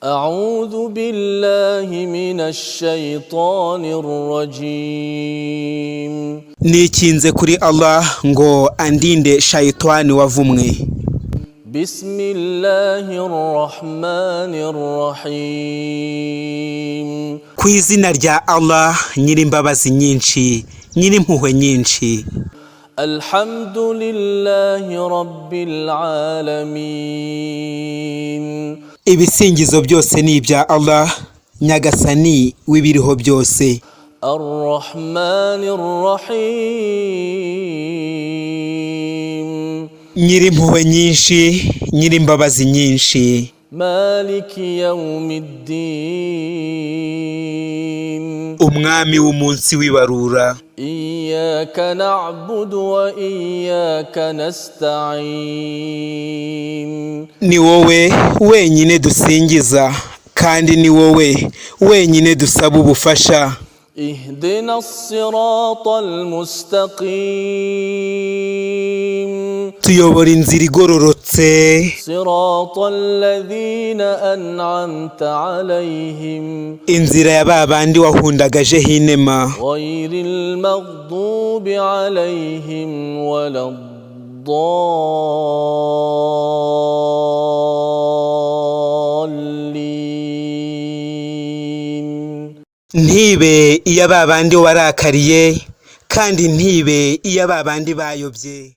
أعوذ بالله من الشيطان الرجيم. Nikinze kuri Allah ngo andinde shayitwani wavumwe. بسم الله الرحمن الرحيم. Ku izina rya Allah, nyir'imbabazi nyinshi, nyir'impuhwe nyinshi. الحمد لله رب العالمين. Ibisingizo byose ni ibya Allah, Nyagasani w'ibiriho byose. الرحمن الرحيم. Nyir'impuhwe nyinshi, nyir'imbabazi nyinshi. مالك يوم الدين. Umwami w'umunsi w'ibarura. إياك نعبد وإياك نستعين. Ni wowe wenyine dusingiza, kandi ni wowe wenyine dusaba ubufasha. اهدنا الصراط المستقيم. Tuyobora inzira igororotse. صراط الذين أنعمت عليهم، Inzira ya ba bandi wahundagajeho inema، غير المغضوب عليهم ولا الضالين. Ntibe iya ba bandi warakariye, kandi ntibe iya ba bandi bayobye.